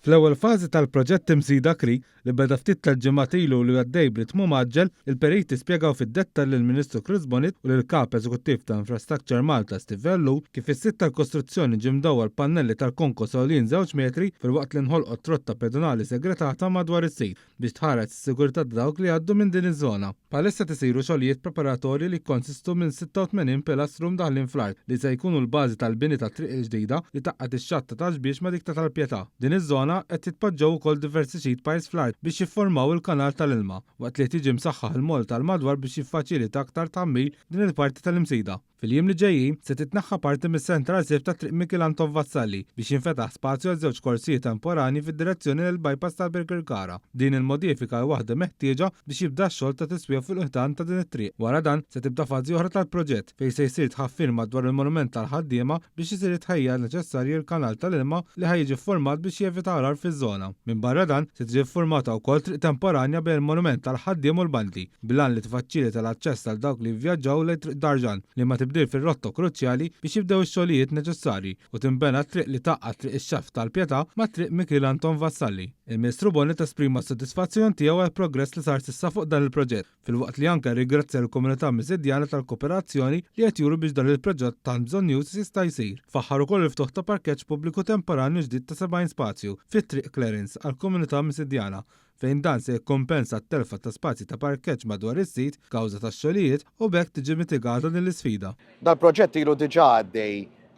Fl-ewwel fażi tal-proġett Imsida Creek, li beda ftit tal-ġimgħat ilu u li għaddej b'ritmu mgħaġġel, il-periti spjegaw fid-dettall lill-Ministru Chris Bonett u lill-Kap Eżekuttiv ta' Infrastructure Malta Steve Ellul kif is-sit tal-kostruzzjoni ġie mdawwar b'pannelli tal-konkos għoljin żewġ metri filwaqt li nħolqot trotta pedonali segretata madwar is-sit. biex tħares is-sigurtà ta' dawk li jgħaddu minn din iż-żona. Bħalissa qed isiru xogħlijiet preparatorji li jikkonsistu minn 86 pilastru mdaħħlin fl-art li se jkunu l-bażi tal-bini tat-triq il-ġdida li tgħaqqad ix-xatt ta' Ta' Xbiex ma' dik ta' Tal-Pietà. Din iż-żona qed jitpoġġew ukoll diversi sheet piles fl-art biex jifformaw il-kanal tal-ilma, waqt li qed jiġi msaħħaħ il-moll tal-madwar biex jiffaċilita aktar tħammil din il-parti tal-Imsida. Fil-jiem li ġejjin, se titneħħa parti mis-Central Safe ta' Triq Mikiel Anton Vassalli biex jinfetaħ spazju għal żewġ korsiji temporanji fid-direzzjoni lejn il-bypass tal-Birkirkara. Din il-modifika hi waħda meħtieġa biex jibda x-xogħol ta' tiswija fuq il-ħitan ta' din it-triq. Wara dan, se tibda fażi oħra tal-proġett, fejn se jsir tħaffir madwar il-monument tal-ħaddiema biex isir it-tħejjija neċessarji għall-kanal tal-ilma li ħa jiġi ffurmat biex jevita għargħar fiż-żona. Minbarra dan, se tiġi ffurmata wkoll triq temporanja bejn il-monument tal-ħaddiem u l-bandi, bil-għan li tiffaċilita l-aċċess għal dawk li jivvjaġġaw lejn Triq Darjan, liema tibdil fir-rotta hu kruċjali biex jibdew ix-xogħlijiet neċessarji u tinbena t-triq li tgħaqqad Triq ix-Xaft tal-Pietà ma' Triq Mikiel Anton Vassalli. Il-Ministru Bonett esprima s-sodisfazzjon tiegħu għall-progress li sar s'issa fuq dan il-proġett, filwaqt li anke rringrazzja lill-komunità Miżidjana tal-kooperazzjoni li qed juru biex dan il-proġett tant bżonnjuż jista' jsir. Faħħar ukoll il-ftuħ ta' parkeġġ pubbliku temporanju ġdid ta' 70 spazju fi Triq Clarence għall-komunità Miżidjana, fejn dan se jikkumpensa t-telfa ta' spazji ta' parkeġġ madwar is-sit kawża tax-xogħlijiet u b'hekk tiġi mitigata din l-isfida. Dal-proġett ilu diġà għaddej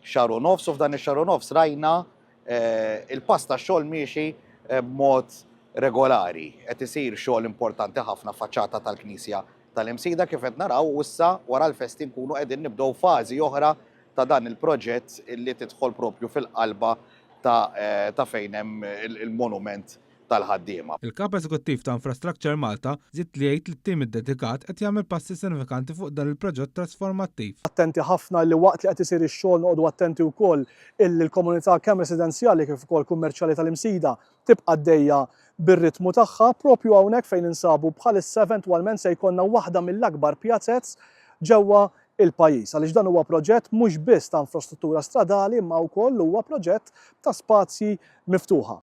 xahar u nofs u f'dan ix-xahar u nofs rajna il-pass tax-xogħol miexi b'mod regolari. Qed isir xogħol importanti ħafna faċċata tal-Knisja tal-Imsida kif qed naraw u issa wara l-festi nkunu qegħdin nibdew fażi oħra ta' dan il-proġett li tidħol propju fil-qalba ta' fejn hemm il-monument tal-ħaddiema. Il-Kap Eżekuttiv ta' Infrastructure Malta żied li jgħid li t-tim iddedikat qed jagħmel passi sinifikanti fuq dan il-proġett trasformattiv. Attenti ħafna li waqt li qed isir ix-xogħol noqogħdu attenti wkoll illi l-komunità kemm residenzjali kif ukoll kummerċjali tal-Imsida tibqa' għaddejja bir-ritmu tagħha. Propju hawnhekk fejn ninsabu bħalissa eventwalment se jkollna waħda mill-akbar pjazez ġewwa il-pajjiż għaliex dan huwa proġett mhux biss ta' infrastruttura stradali imma wkoll huwa proġett ta' spazji miftuħa.